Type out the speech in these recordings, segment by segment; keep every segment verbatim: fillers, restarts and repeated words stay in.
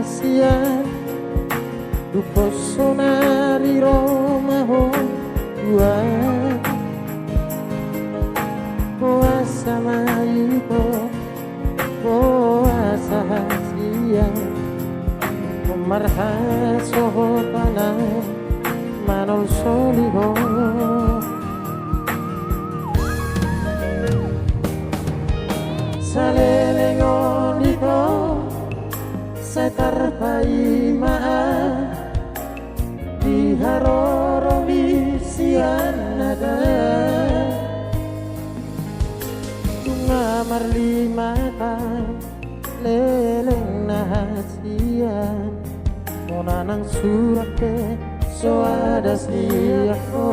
Sian, dung sonari ro ma ho, Tuhan. Boasa ma ito, boasa hasian, marhasohotan ahu manolsoli ho. Saleleng on ito, sai tarpaima ahu di haroromi sian adat. Nunga marlima taon leleng na hasian, unang surat pe so ada sian ho.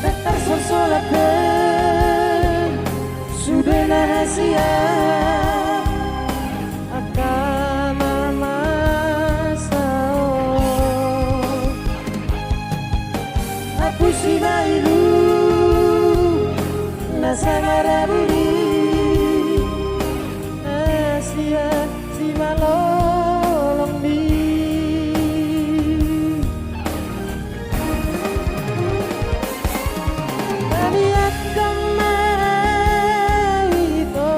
Ndang tarsolsol be sude na hasian angka na masa on. Hapusi ma ilu na sai maraburi, na sian simalolongmi. Tangiangkon ma ito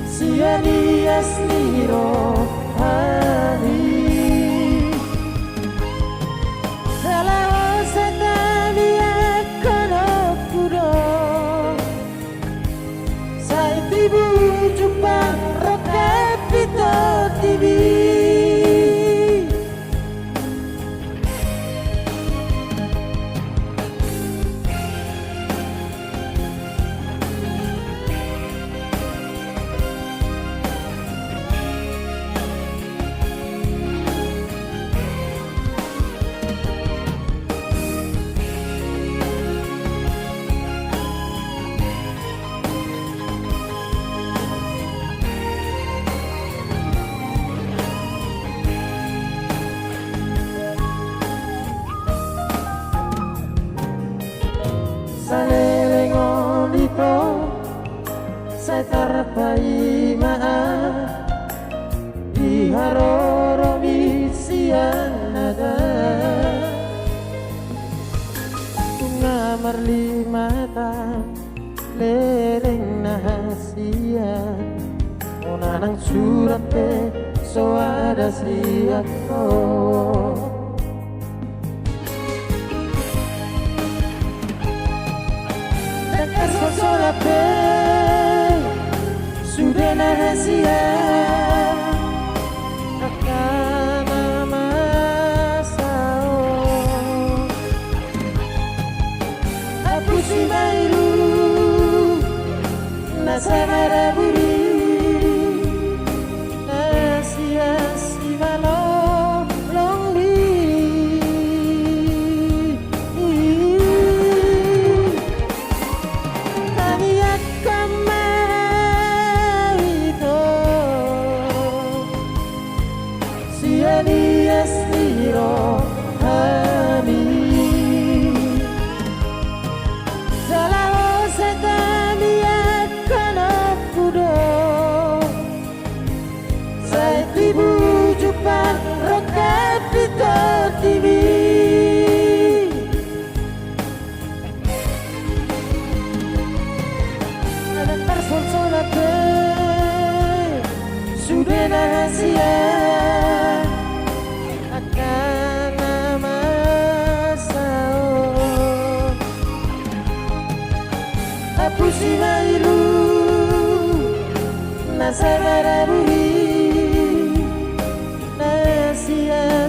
sian ias ni rohami. Jala hosa tangiangkon ho do, sai tibu jumpang rongkap di tondi. Saleleng on ito, sai tarpaima ahu di haroromi sian adat. Nunga marlima taon leleng na hasian, unang surat pe so ada sian ho. Ndang tarsolsol be sude na hasian angka na masa on. Hapusi ma ilu na sai maraburi, na sian simalolongmi. Tangiangkon ma ito sian ias ni rohami. Jala hosa tangiangkon ho do, sai tibu jumpang rongkap di tondimi. Ndang tarsolsol be sude na hasian angka na masa on. Hapusi ma ilu na sai maraburi, na sian